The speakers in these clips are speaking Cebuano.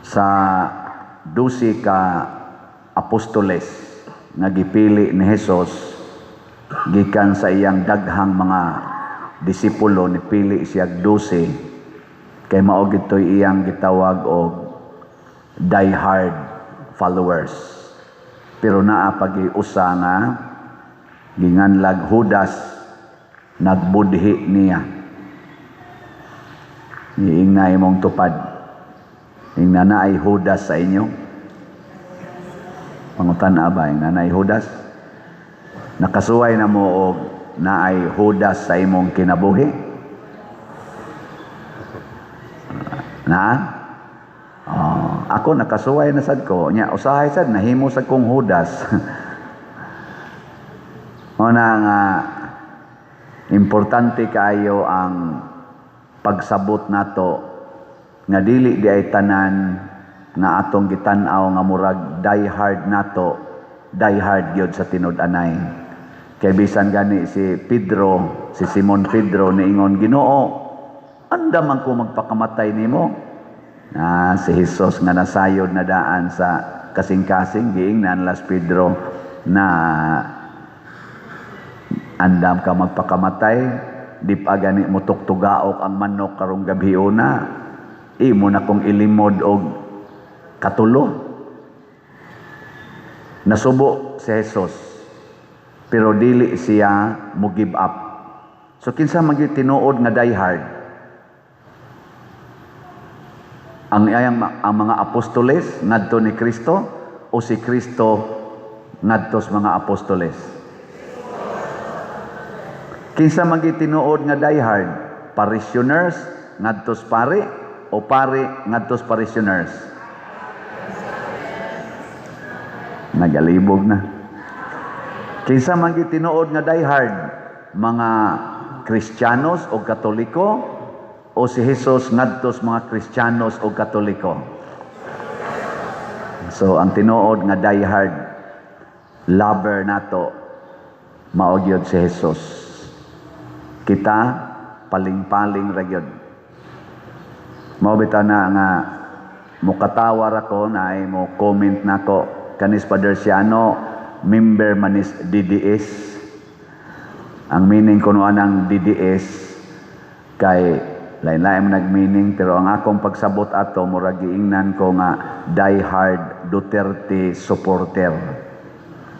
Sa 12 ka apostoles nga gipili ni Hesus gikan sa iyang daghang mga disipulo, nipili siya 12 kay mao gitoy iyang gitawag og die-hard followers. Pero naa pagi usa nga ginganlag Judas, nagbudhi niya. Iingna imong tupad. Ingna naay Judas sa inyo. Pangutan-a ba, ingna naay Judas? Nakasuway na mo og naay Judas sa imong kinabuhi? Na? Oh, ako nakasuway na sad ko. Nya usahay sad nahimo sad kong Judas. Mao na nga importante kaayo ang pagsabot nato nga dili di ay tanan nga atong gitan-aw nga murag die hard nato, die hard gyud sa tinud-anay. Kay bisan gani si Pedro, si Simon Pedro niingon, "Ginoo, andam man ko magpakamatay nimo." Ah, si Jesus nga nasayod na daan sa kasing-kasing, giingnan las Pedro na andam ka magpakamatay, di pa gani mo tuktugaok ang manok karong gabhiona, imo na kong ilimod og katulo. Nasubo si Jesus, pero dili siya mo give up. So kinsa man gyud tinuod nga die hard? Ang mga apostoles ngadto ni Kristo o si Kristo ngadto sa mga apostoles? Kinsa man gyud tinuod nga die hard? Parishioners ngadto sa pari o pari ngadto sa parishioners? Nagalibog na. Kinsa man gyud tinuod nga die hard? Mga Kristiyanos o Katoliko o si Jesus ngadto sa mga Kristiyanos o Katoliko? So ang tinuod nga die hard lover nato mao gyud si Jesus. Kita paling-paling ra gyud. Mao bitaw na nga mukatawar ako na ay mo comment nako kanis Father Siano, member manis DDS. Ang meaning kuno anang DDS kay lain-lain man nag-meaning, pero ang akong pagsabot ato murag giingnan ko nga die hard Duterte supporter.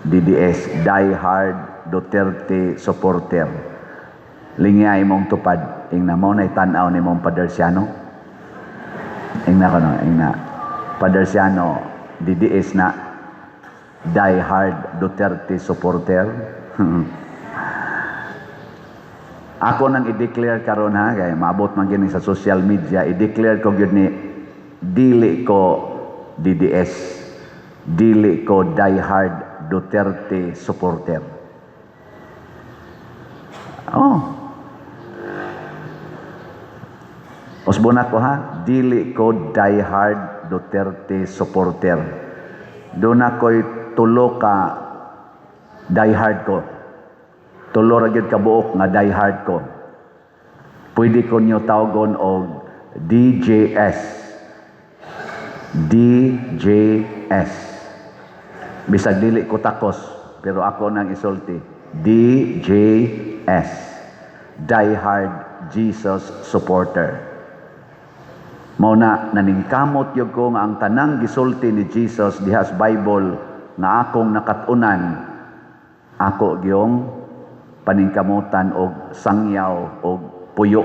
DDS, die hard Duterte supporter. Lingya imong tupad, ingna mo na tan-aw ni mong Father Siano. Ingna ko no, ingna. Father Siano, DDS na, die hard Duterte supporter. Ako nang i-declare karon ha, kay maabot man gini sa social media, i-declare ko gyud ni dili ko DDS, dili ko die hard Duterte supporter. Oh. Usbon ako ha, dili ko die hard Duterte supporter. Doon ako'y tulo ka die hard ko. Tulo ra gyud ka buok nga die hard ko. Pwede ko niyo tawgon og DJS. DJS. Bisag dili ko takos, pero ako nang isulti. DJS. Die hard Jesus supporter. Mao na naningkamot gyud ko nga ang tanang gisulti ni Jesus diha sa Bible nga akong nakat-unan, ako gyung paningkamutan og sangyaw og puyo.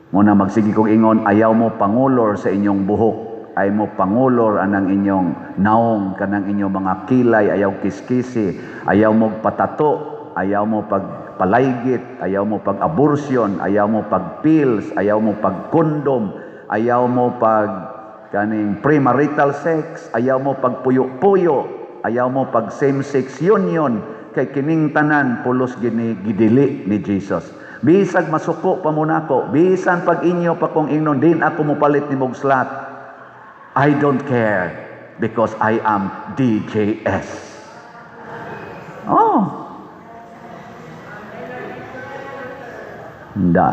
Mao na magsige kog ingon, ayaw mo pangulor sa inyong buhok, ayaw mo pangulor anang inyong naong, kanang inyong mga kilay, ayaw kiskisi, ayaw mo patato, ayaw mo pagpalaygit, ayaw mo pag-abortion, ayaw mo pag-pills, ayaw mo pag-kondom, ayaw mo pag kaning premarital sex, ayaw mo pagpuyo-puyo, ayaw mo pag same-sex union, kay kining tanan pulos gini gidili ni Jesus. Bisag masuko pa mo nako, bisan pag inyo pa kong ingnon, din ako mopalit ni mog slot. I don't care because I am DJS. Oh. Hindi.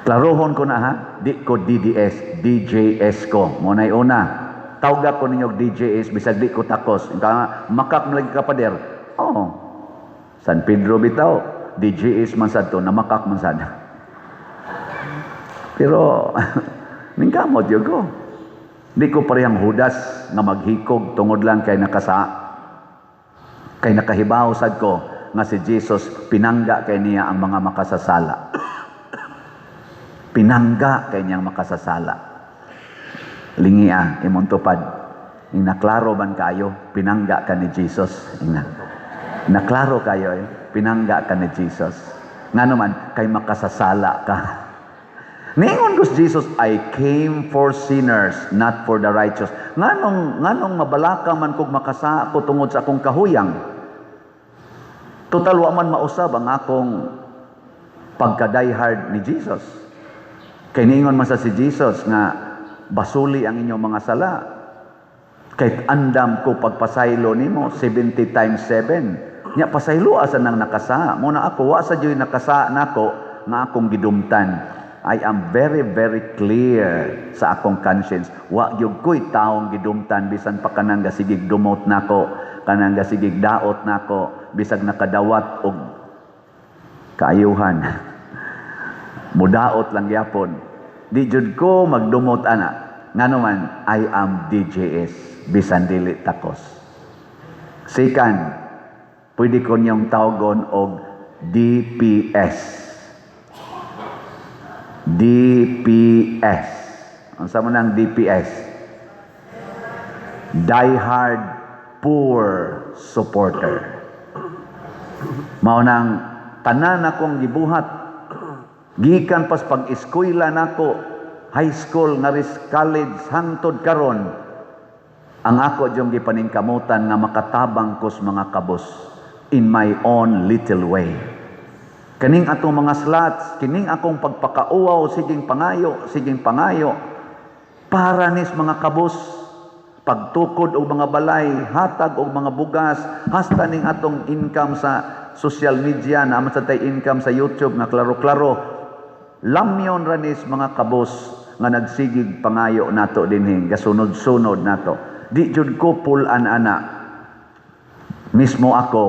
Klarohon ko na ha, di ko DDS, DJS ko. Mao na'y una. Tawga ko ninyo DJS bisag di ko takos. Ka makak mo lagi ka, pader. Oh. San Pedro bitaw, DJS man sad to, namakak man sad. Pero ningkamot gyud ko. Di ko parehang Judas nga maghikog tungod lang kay nakasa. Kay nakahibaw sad ko nga si Jesus, pinangga kay niya ang mga makasasala. Pinangga kay niyang makasasala. Lingi ah, imong tupad. Ing naklaro man kayo, pinangga ka ni Jesus. Ingna. Naklaro kayo eh, pinangga ka ni Jesus. Ngano man, kay makasasala ka. Ningon ko si Jesus, "I came for sinners, not for the righteous." Nganong mabalaka man kog makasa ko tungod sa akong kahuyang? Total, wa man mausab ang akong pagka-diehard ni Jesus. Kay ningon man sa si Jesus nga basuli ang inyong mga sala. Kay andam ko pagpasaylo nimo 70 times 7. Nya pasaylo asa nang nakasa. Mao na ako, wa sa juy nakasa nako nga akong gidumtan. I am very, very clear sa akong conscience. Wa gyud ko'y taong gidumtan bisan pa kanang gasigig dumot nako, kanang gasigig daot nako, bisag nakadawat og kaayuhan. Mudaot lang gyapon. Di jud ko magdumot ana. Ngano man, I am DJS bisan dili takos. Second, pwede ko niyong tawgon og DPS. DPS. Unsa man ang DPS? Die Hard Poor Supporter. Mao nang tanan akong gibuhat gikan pas pag-eskwela nako, high school nga college hangtod karon, ang ako jung gipaningkamutan nga makatabang kos mga kabos in my own little way. Kaning atong mga slots, kining akong pagpakauwaw, siging pangayo, siging pangayo, para nis mga kabos, pagtukod og mga balay, hatag og mga bugas, hasta ning atong income sa social media, na sa tay income sa YouTube nga klaro-klaro, lamyon ranis mga kabos nga nagsigig pangayo nato dinhi, gasunod-sunod nato. Di jud ko pulan ana. Mismo ako,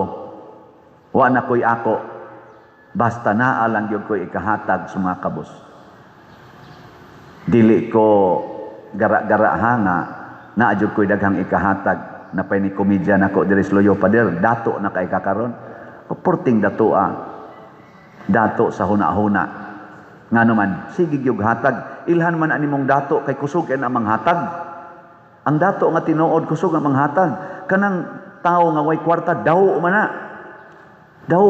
wa na ko'y ako. Basta naa lang gyud ko'y ikahatag sa mga kabos. Dili ko gara-gara hanga naa jud ko'y daghang ikahatag. Napay ni komedya nako diri sa Luyo, "Pader, dato na kay kakaron." Purting dato ah. Dato sa huna-huna. Ngano man, sige gyud hatag. Ilhan man ani mong dato kay kusog kay na manghatag. Ang dato nga tinuod, kusog nga manghatag. Kanang tao nga way kwarta, daw man na. Daw.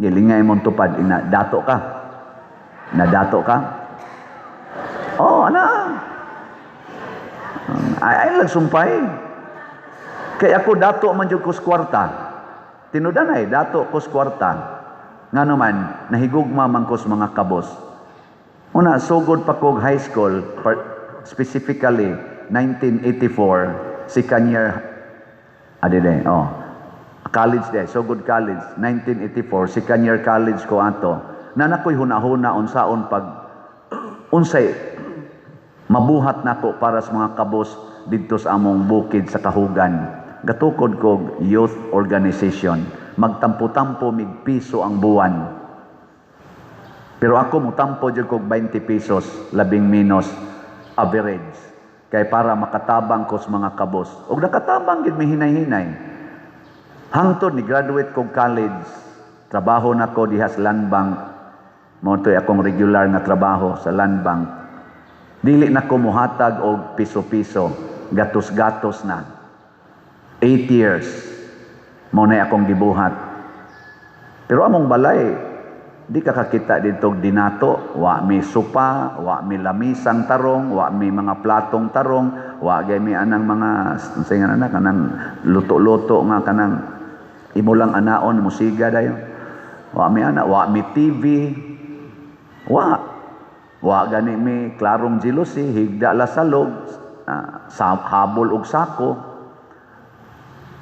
Gilingay mong tupad, ina, dato ka. Na dato ka? Oh, ana. Ay, ay lang sumpay. Kay ako, dato man jud ko sa kwarta. Tinudanay, dato ko sa kwarta. Ngano man, nahigugma man ko sa mga kabos. Una, sugod pa kog high school, specifically 1984, second year, adi de, oh, college de, sugod college, 1984, second year college ko ato, na nakoy huna-huna unsaon pag, unsay mabuhat nako para sa mga kabos didto sa among bukid sa Kahugan. Gatukod kog youth organization. Magtampo-tampo mig piso ang buwan. Pero ako, mutampo jud kog 20 pesos, labing menos average. Kay para makatabang ko sa mga kabos. Og nakatabang gid mi hinay-hinay. Hangtod ni graduate kog college, trabaho nako diha sa Land Bank. Mao to'y akong regular nga trabaho sa Land Bank. Dili na ko muhatag og piso-piso, gatos-gatos na. 8 years, mao na akong gibuhat. Pero among balay, di ka kakita dito og dinato, wa mi sopa, wa mi lamisang tarong, wa mi mga platong tarong, wa gay mi anang mga unsay nga anak kanang luto-luto nga kanang imo lang anaon musiga dayon. Wa mi ana, wa mi TV. Wa. Wa gani mi klarong jealousy, higda la salog, sa habol og sako.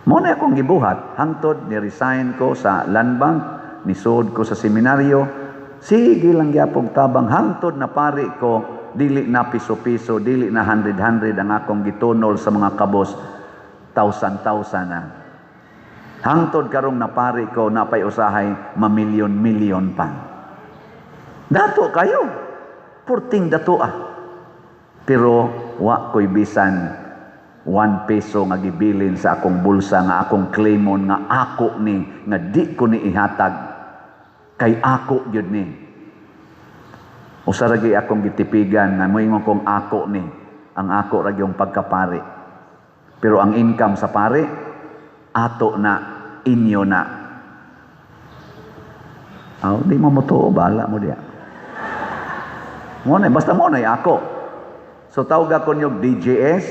Mao na akong gibuhat hangtod ni resign ko sa Land Bank, nisod ko sa seminaryo. Sige lang gyapong tabang hangtod na pari ko, dili na piso-piso, dili na hundred-hundred ang akong gitunol sa mga kabos, thousand-thousand na. Hangtod karong napari ko, napay usahay, mamilyon-milyon pa. Dato kayo. Purting dato ah. Pero wa ko'y bisan 1 peso nga gibilin sa akong bulsa nga akong claimon nga ako ni, nga di ko ni ihatag kay ako gyud ni. Usa ra gyud akong gitipigan nga moingon kong ako ni, ang ako ra gyung pagkapari. Pero ang income sa pari, ato na, inyo na. Aw, di mo motuo, bahala mo diya. Mo na, basta mo na ako. So tawag ko niyog DJS,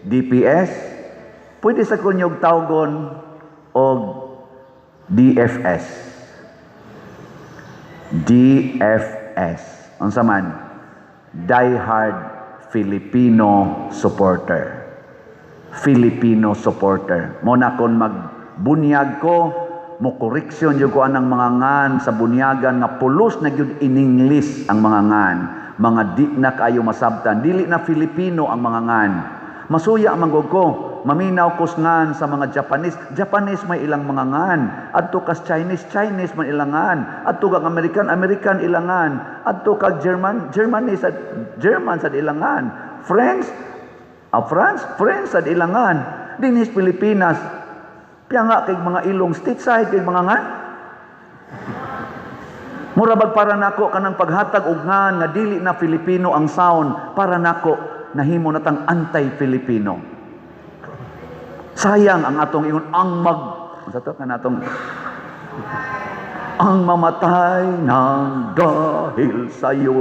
DPS, pwede sa kunyog tawgon og DFS. DFS. Unsa man? Die Hard Filipino Supporter. Filipino supporter. Mo na kon magbunyag ko, mo koreksyon jud ko anang mga ngan sa bunyagan nga pulos na gyud in English ang mga ngan. Mga di na kaayo masabtan, dili na Filipino ang mga ngan. Masuya man gud ko, maminaw ko ngan sa mga Japanese, Japanese may ilang mga ngan. Adto kas Chinese, Chinese man ilang ngan. Adto kag American, American ilang ngan. Adto kag German, Germany sa German sa ilang ngan. French, ah, France, French sa ilangan. Dinhis Pilipinas, piyanga kay mga ilong stateside kay mga ngan. Mura bag para nako kanang paghatag og ngan nga dili na Filipino ang sound, para nako nahimo natang anti-Filipino. Sayang ang atong ingon ang mag sa to kanatong ang mamatay ng dahil sa'yo,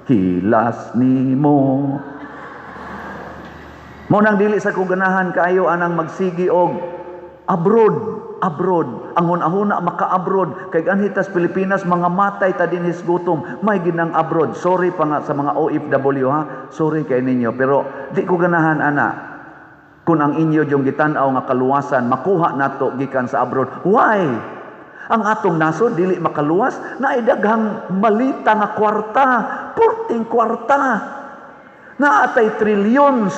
hilas nimo. Mo nang dili sa kuganahan kaayo anang magsigi og abroad, abroad. Ang hunahuna maka-abroad kay anhi tas Pilipinas mga matay ta dinhis gutom, may ginang abroad. Sorry pa nga sa mga OFW ha. Sorry kay ninyo, pero di ko ganahan ana. Kung ang inyo yung gitan-aw nga kaluwasan makuha nato gikan sa abroad. Why? Ang atong nasod dili makaluwas, naay daghang malita nga kwarta, purting kwarta. Naatay trillions.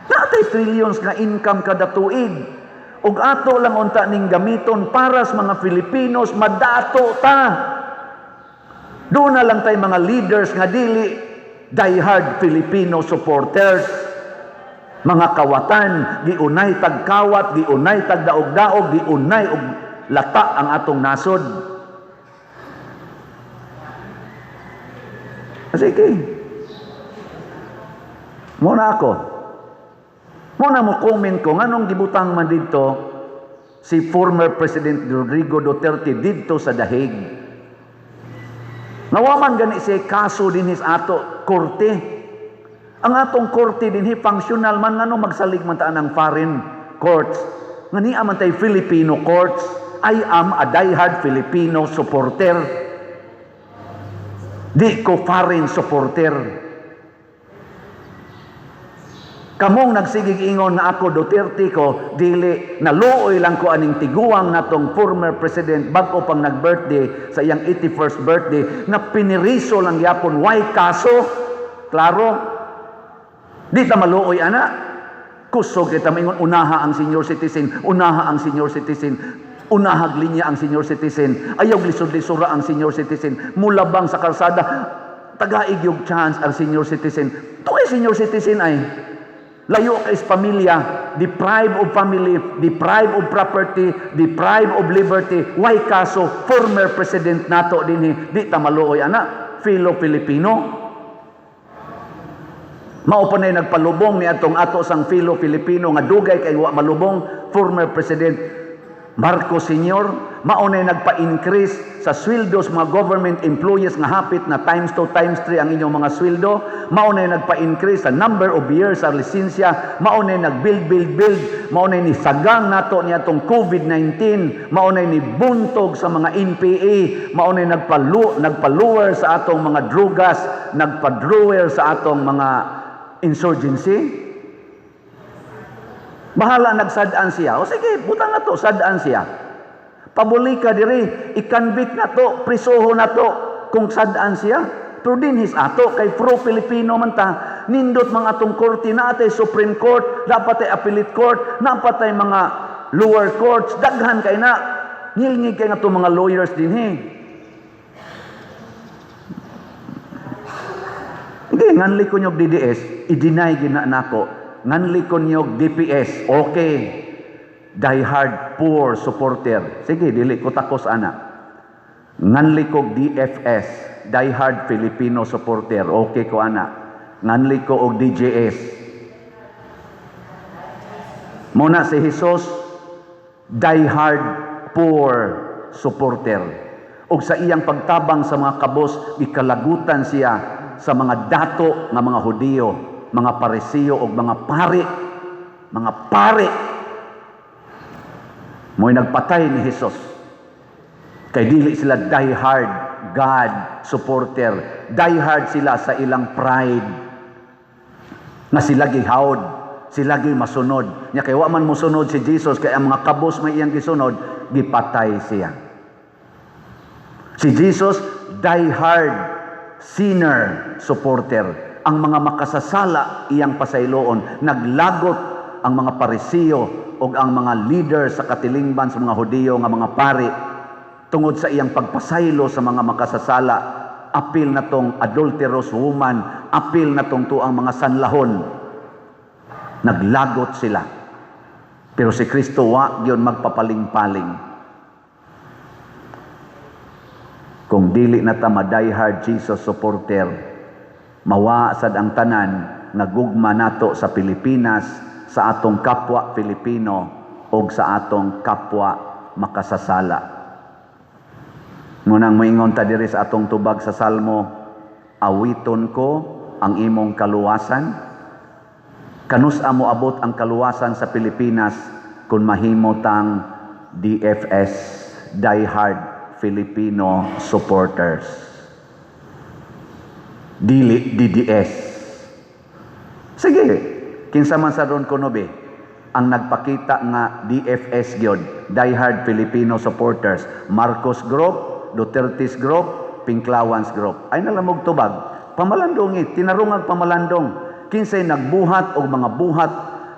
Naatay trillions nga income kada tuig. Ug ato lang unta ning gamiton para sa mga Filipinos madato ta. Doon na lang tay mga leaders nga dili diehard Filipino supporters. Mga kawatan, giunay tag kawat, giunay tag daog-daog, giunay og lata ang atong nasod. Sige. Muna ako. Muna mo comment ko, nganong gibutang man dito si former President Rodrigo Duterte didto sa Dahig. Nawaman gani siya kaso dinhi sa ato korte. Ang atong korte dinhi functional man, ngano magsalig man ta ng foreign courts? Nga niya man tay Filipino courts. I am a diehard Filipino supporter. Di ko foreign supporter. Kamong nagsigig ingon nga ako Duterte ko, dili, naluoy lang ko aning tiguang natong former president bag-o pang nag-birthday sa iyang 81st birthday na piniriso lang yapon, why kaso? Klaro? Di ta maluoy ana. Kusog kita maingon unaha ang senior citizen, unaha ang senior citizen, unahag linya ang senior citizen, ayaw lisod-lisura ang senior citizen, mulabang sa kalsada, tagaig yung chance ang senior citizen. Tuloy senior citizen ay layo kay sa pamilya, deprive of family, deprive of property, deprive of liberty. Why kaso? Former president nato dinhi, di ta maluoy ana, fellow Filipino. Mao pa na nagpalubong ni atong ato sang fellow Filipino nga dugay kay wa malubong, former President Marcos Sr., mao na nagpa-increase sa sweldo sa mga government employees nga hapit na times 2, times 3 ang inyong mga sweldo, mao na nagpa-increase sa number of years sa lisensya, mao na nag-build, build, build, mao na ni sagang nato ni atong COVID-19, mao na ni buntog sa mga NPA, mao na nagpa-lower sa atong mga drugas, nagpa-drawer sa atong mga insurgency. Bahala nagsad-an siya. O sige, butang na to, sad-an siya. Pabulika diri, i-convict nato, prisoho nato kung sad-an siya. Pero dinhi sa ato kay pro-Filipino man ta, nindot mga atong korte na atay Supreme Court, dapat ay Appellate Court, dapat ay mga lower courts, daghan kay na. Ngilngig kay nga mga lawyers dinhi. Hindi, nganli ko niyog DDS, i-deny gina nako. Nganli ko niyog DPS, okay. Die hard poor supporter. Sige, dili ko takos ana. Nganli ko DFS, die hard Filipino supporter, okay ko ana. Nganli ko og DJS. Muna si Jesus, die hard poor supporter. Og sa iyang pagtabang sa mga kabos, gikalagutan siya sa mga dato nga mga Hudiyo, mga Parisiyo og mga pari, mga pari. Mo'y nagpatay ni Jesus. Kay dili sila die hard God supporter. Die hard sila sa ilang pride. Nga sila gihawd, sila gi masunod. Nya kay wa man mosunod si Jesus, kay ang mga kabos may iyang gisunod, gipatay siya. Si Jesus, die hard sinner supporter. Ang mga makasasala iyang pasayloon. Naglagot ang mga Parisiyo o ang mga leader sa katilingban sa mga Hudiyo nga mga pari tungod sa iyang pagpasaylo sa mga makasasala. Apil na tong adulterous woman, apil na tong tuang mga sanlahon. Naglagot sila. Pero si Kristo wa gyud magpapaling-paling. Kung dili na ta ma-die hard Jesus supporter, mawa sad ang tanan nga gugma nato sa Pilipinas, sa atong kapwa Filipino og sa atong kapwa makasasala. Ngunang moingon ta diri sa atong tubag sa Salmo, awiton ko ang imong kaluwasan. Kanus-a mo abot ang kaluwasan sa Pilipinas kung mahimo tang DFS, Die Hard Filipino Supporters? Dili DDS. Sige, kinsa man sa ron kuno be ang nagpakita nga DFS gyud, Die Hard Filipino Supporters, Marcos Group, Duterte's Group, Pinklawans Group. Ay nalamog tubag. Pamalandong, tinarungag pamalandong. Kinsay nagbuhat og mga buhat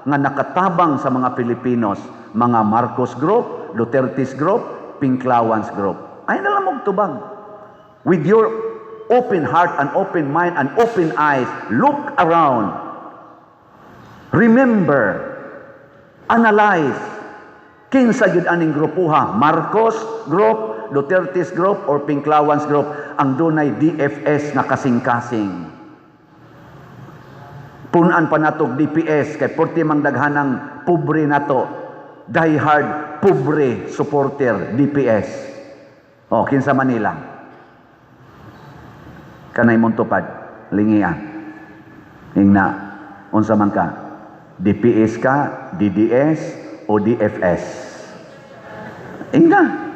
nga nakatabang sa mga Pilipinos, mga Marcos Group, Duterte's Group, Pinklawans Group. Ay nalamog tubag. With your open heart and open mind and open eyes, look around. Remember, analyze, kinsa gyud aning grupuha, Marcos Group, Duterte's Group, or Pinklawans Group, ang dunay DFS nga kasing-kasing. Punan pa natog DPS kay porti mang daghanang pobre nato, die hard pobre supporter DPS. O kinsa Manila? Kanay mong tupad, lingia. Ingna, unsa man ka? DPS ka, DDS o DFS? Ingna.